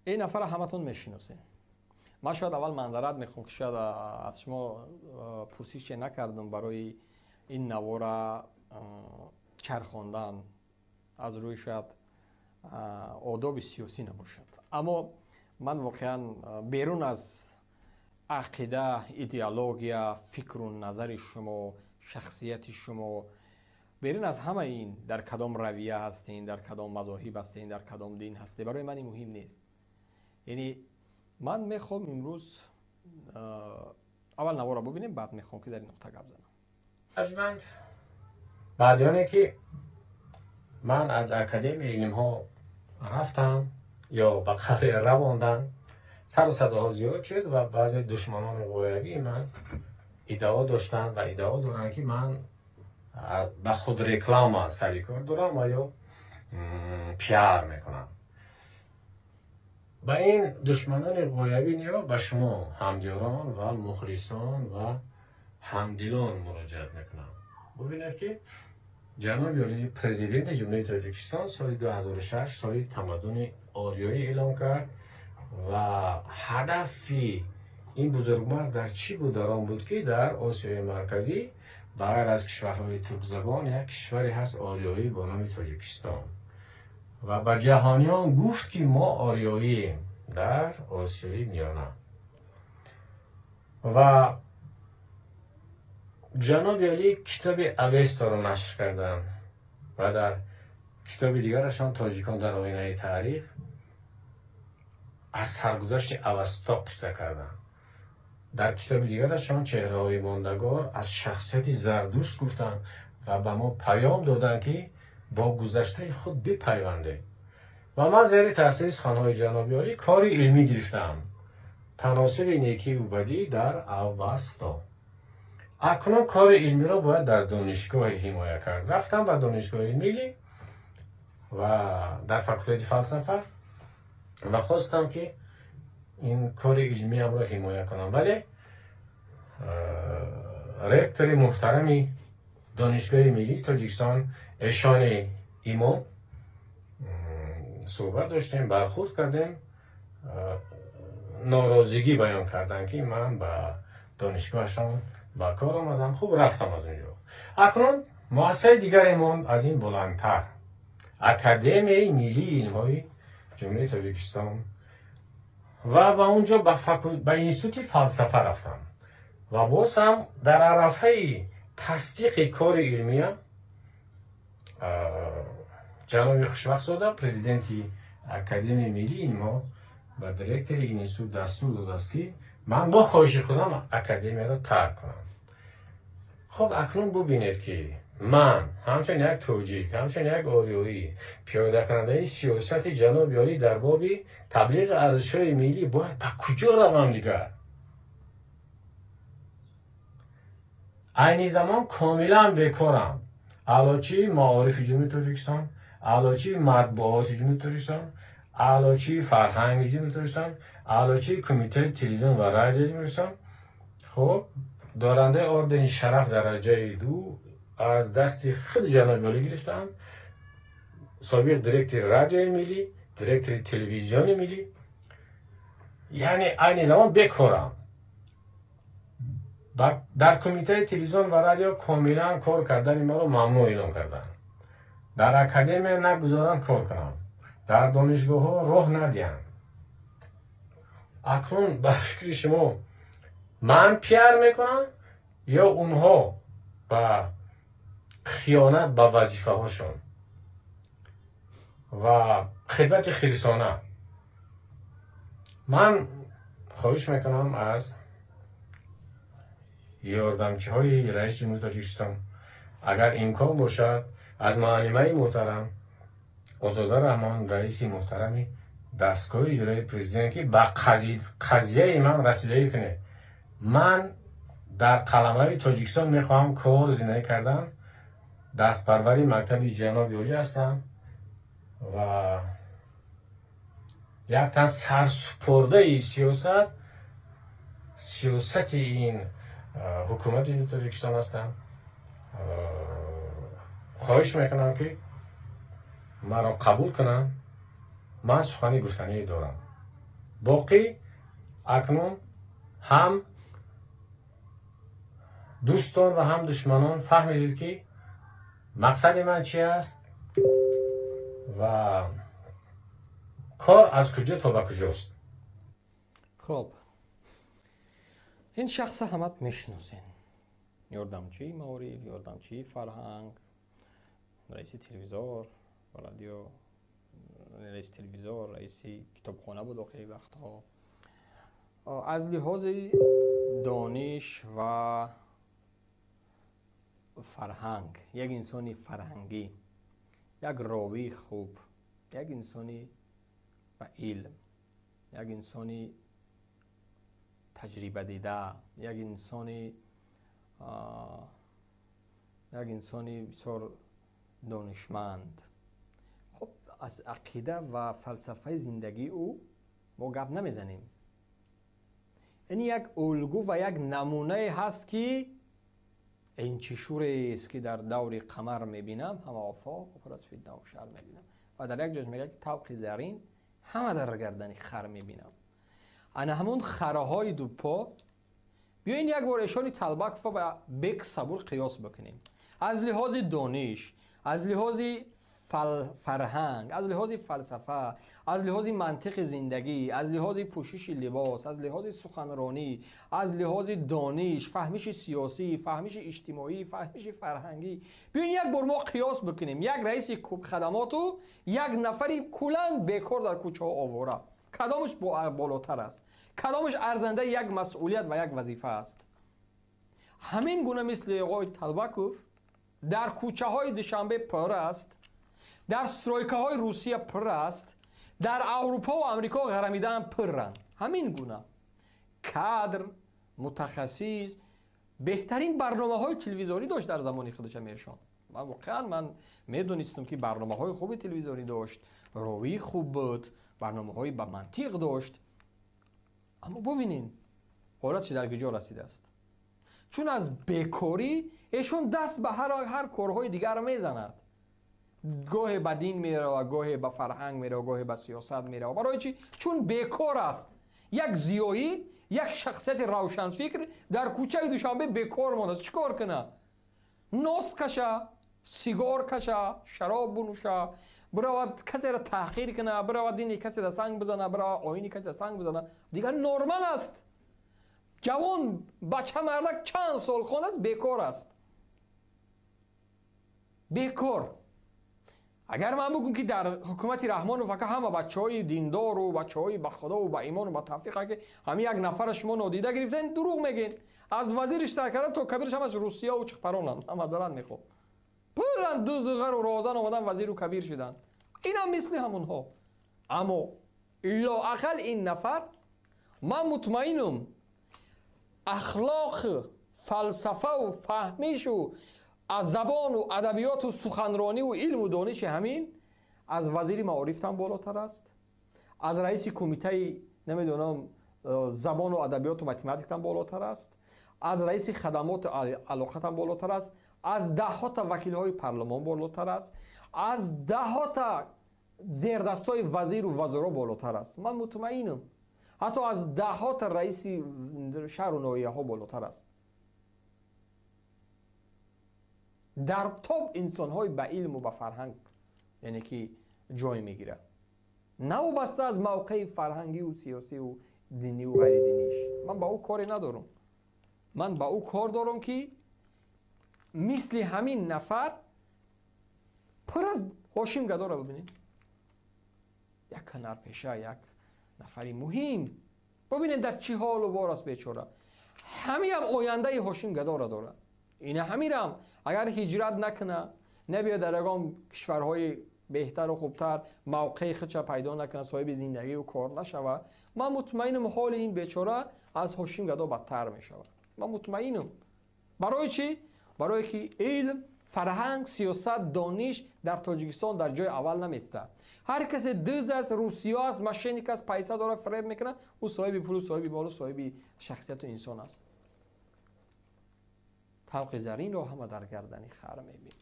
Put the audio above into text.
Ин нафара ҳаматон мешиносем. Ман шояд аввал манзарат мехоҳам, ки шояд аз шумо пурсише накардам барои ин навора чархондан, аз рӯи шояд одоби сиёсӣ набошад. Аммо ман воқеан берун аз ақида, идеология, фикру назари шумо, шахсияти шумо, берун аз ҳамаи ин дар кадом равия ҳастем, дар кадом мазоҳиб ҳастем, дар кадом дин ҳастем, барои ман ин муҳим нест. Яъне ман мехоҳам имрӯз аввал наворро бубинем, баъд мехоҳам, ки дар ин нуқта гап занам. Арҷманд, баъди оне ки ман аз Академияи илмҳо рафтам ё ба қавле равондам, сару садоҳо зиёд шуд ва баъзе душманони ғоявии ман иддао доштанд ва иддао доранд, ки ман ба худ реклама сари кор дорам ва ё пиар мекунам. Ба ин душманони ғоявӣ не, ба шумо ҳамдиёрон ва мухлисон ва ҳамдилон муроҷиат мекунам. Бубинед, ки ҷаноби олии Президенти Ҷумҳурии Тоҷикистон соли 2006 соли тамаддуни ориёӣ эълон кард ва ҳадафи ин бузургмард дар чӣ буд? Дар он буд, ки дар Осиёи Марказӣ ба ғайр аз кишварҳои туркзабон як кишваре ҳаст ориёӣ бо номи Тоҷикистон ва ба ҷаҳониён гуфт, ки мо ориёием дар Осиёи Миёна. Ва ҷаноби олӣ китоби Авесторо нашр карданд ва дар китоби дигарашон «Тоҷикон дар оинаи таърих» аз саргузашти Авасто қисса карданд. Дар китоби дигарашон «Чеҳраҳои мондагор» аз шахсияти Зардушт гуфтанд ва ба мо паём доданд, ки бо гузаштаи худ бипайвандед. Ва ман зери таъсири суханҳои ҷаноби олӣ кори илмӣ гирифтаам: «Таносуби некиву бадӣ дар Авасто». Акнун кори илмиро бояд дар донишгоҳе ҳимоя кард. Рафтам ба Донишгоҳи Миллӣ ва дар факултети фалсафа ва хостам, ки ин кори илмиамро ҳимоя кунам, вале ректори муҳтарами Донишгоҳи Миллии Тоҷикистон, эшони имом, суҳбат доштем, бархурд кардем, норозигӣ баён карданд, ки ман ба донишгоҳашон ба кор омадам. Хуб, рафтам аз он ҷо. Акнун муассисаи дигаре монд аз ин баландтар — Академияи Миллии илмҳои Ҷумҳурии Тоҷикистон. Ва ба он ҷо ба институти фалсафа рафтам ва боз ҳам дар арафаи тасдиқи кори илмия ҷаноби Хушвақтзода, президенти Академияи Миллии илмҳо, ба директори институт дастур додааст, ки ман бо хоҳиши худам академияро тарк кунам. Хуб, акнун бубинед, ки ман ҳамчун як тоҷик, ҳамчун як ориёӣ, пиёдакунандаи сиёсати ҷаноби олӣ дар боби таблиғи арзишҳои миллӣ бояд ба куҷо равам дигар? Айни замон комилан бекорам. Аълочии маорифи Ҷумҳурии Тоҷикистон, аълочии матбуоти Ҷумҳурии Тоҷикистон, аълочии фарҳанги Ҷумҳурии Тоҷикистон, аълочии Кумитаи телевизион ва радиои Ҷумҳурии Тоҷикистон, хуб, дорандаи ордени Шараф дараҷаи ду аз дасти худи ҷаноби олӣ гирифтаам, собиқ директори Радиои Миллӣ, директори Телевизиони Миллӣ, яъне айни замон бекорам. Дар Кумитаи телевизион ва радио комилан кор кардани маро мамнӯъ эълон карданд, дар академия нагузоранд кор кунам, дар донишгоҳҳо роҳ надиҳанд. Акнун ба фикри шумо, ман пиар мекунам ё онҳо ба хиёнат ба вазифаҳошон ва хидмати хирсона? Ман хоҳиш мекунам аз ёрдамчиҳои раиси Ҷумҳури Тоҷикистон, агар имкон бошад, аз муаллимаи муҳтарам Озода Раҳмон, раиси муҳтарами дастгоҳи иҷроии президент, ки ба қазияи ман расидагӣ кунед. Ман дар қаламрави Тоҷикистон мехоҳам кор, зиндагӣ кардан, дастпарвари мактаби ҷаноби олӣ ҳастам ва яктан сарсупордаи сиёсати ин ҳукумати Тоҷикистон ҳастам. Хоҳиш мекунам, ки маро қабул кунанд. Ман сухани гуфтание дорам. Боқӣ акнун ҳам дӯстон ва ҳам душманон фаҳмидед, ки мақсади ман чи аст ва кор аз куҷо то ба куҷост. Хоб, ин шахса ҳамат мешиносен: ёрдамчии маориф, ёрдамчии фарҳанг, раиси телевизор, радио, раиси телевизор, раиси китобхона буд охири вақтҳо. Аз лиҳози дониш ва фарҳанг як инсони фарҳангӣ, як ровии хуб, як инсони ба илм, як инсони таҷрибадида, як инсони бисёр донишманд. Хоб, аз ақида ва фалсафаи зиндагии ӯ мо гап намезанем. Ин як улгӯ ва як намунае ҳаст, ки ин чӣ шурест, ки дар даври қамар мебинам, ҳама офоқ пур аз фитнаву шар мебинам. Ва дар як ҷош мегӯяд, ки тавқи зарин ҳама дар гардани хар мебинам. Ана ҳамун хараҳои дупо. Биёин як бор эшони Талбакова ба Бек Сабур қиёс бикунем аз лиҳози дониш, аз лиҳози фарҳанг, аз лиҳози фалсафа, аз лиҳози мантиқи зиндагӣ, аз лиҳози пӯшиши либос, аз лиҳози суханронӣ, аз лиҳози дониш, фаҳмиши сиёсӣ, фаҳмиши иҷтимоӣ, фаҳмиши фарҳангӣ. Биёин як бор мо қиёс бикунем як раиси хадамоту як нафари куллан бекор, дар кӯчаҳо овора. Кадомаш болотар аст? Кадомаш арзандаи як масъулият ва як вазифа аст? Ҳамин гуна мисли оғои Талбаков дар кӯчаҳои Душанбе пур аст, дар стройкаҳои Русия пур аст, дар Аврупо ва Амрико ғарамидаам пурранд. Ҳамин гуна кадр, мутахассис, беҳтарин барномаҳои телевизорӣ дошт дар замони худаш Амиршон. Ман воқеан ман медонистам, ки барномаҳои хуби телевизорӣ дошт, ровии хуб буд, барномаҳои ба мантиқ дошт. Аммо бубинед, ҳолат чи дар куҷо расидааст. Чун аз бекорӣ эшон даст ба ҳар корҳои дигар мезанад: гоҳе ба дин мерава, гоҳе ба фарҳанг мерава, гоҳе ба сиёсат мерава. Барои чӣ? Чун бекор аст. Як зиёӣ, як шахсияти равшанфикр дар кӯчаи Душанбе бекор мондааст. Чӣ кор кунад? Нос каша, сигор каша, шароб бинӯша, биравад касеро таҳқир кунад, биравад дини касеро санг бизанад, биравад оини касеро санг бизанад. Дигар нормал аст. Ҷавон, бача, мардак чанд сол хондааст, бекор аст, бекор. Агар ман бигӯм, ки дар ҳукумати Раҳмонов ака ҳама бачаҳои диндору бачаҳои ба худову ба имону ба тавфиқ, ки ҳамин як нафара шумо нодида гирифтен, дурӯғ мегӯен. Аз вазириш сар карда то кабирш ҳамаш русияву чиқпаронанд. Мазарат мехоҳ, пурран дузғару розан омадан, вазиру кабир шиданд. Инам мисли ҳамонҳо. Аммо лоақал ин нафар, ман мутмаинум, ахлоқ, фалсафаву фаҳмишу аз забону адабиёту суханрониву илму дониши ҳамин аз вазири маорифтам болотар аст, аз раиси кумитаи, намедонам, забону адабиёту математиктам болотар аст, аз раиси хадамоту алоқатам болотар аст, аз даҳҳота вакилҳои парлумон болотар аст, аз даҳҳота зердастҳои вазиру вазоро болотар аст. Ман мутмаинам, ҳатто аз даҳҳота раиси шаҳру ноҳияҳо болотар аст. Дар топ инсонҳои ба илму ба фарҳанг, яъне ки ҷой мегирад, навобаста аз мавқеи фарҳангию сиёсию динию ғайридиниш. Ман ба ӯ коре надорам. Ман ба ӯ кор дорам, ки мисли ҳамин нафар пур аз. Ҳошим Гадоро бибинед, як ҳунарпеша, як нафари муҳим. Бибинед, дар чӣ ҳолу бор аст бечора. Ҳамиам ояндаи Ҳошим Гадоро дорад. Ина ҳамирам агар ҳиҷрат накуна, набиёд дар ягон кишварҳои беҳтару хубтар мавқеи худша пайдо накунад, соҳиби зиндагию кор нашавад, ман мутмаинам, ҳоли ин бечора аз Ҳошим Гадо бадтар мешавад. Ман мутмаинам. Барои чӣ? Барое ки илм, фарҳанг, сиёсат, дониш дар Тоҷикистон дар ҷои аввал намеистад. Ҳар касе дыз аст, русиё аст, мошенник аст, пайса дорад, фиреб мекунад, ӯ соҳиби пулу соҳиби молу соҳиби шахсияту инсон аст. Тавқи заринро ҳама дар гардани хар мебинад.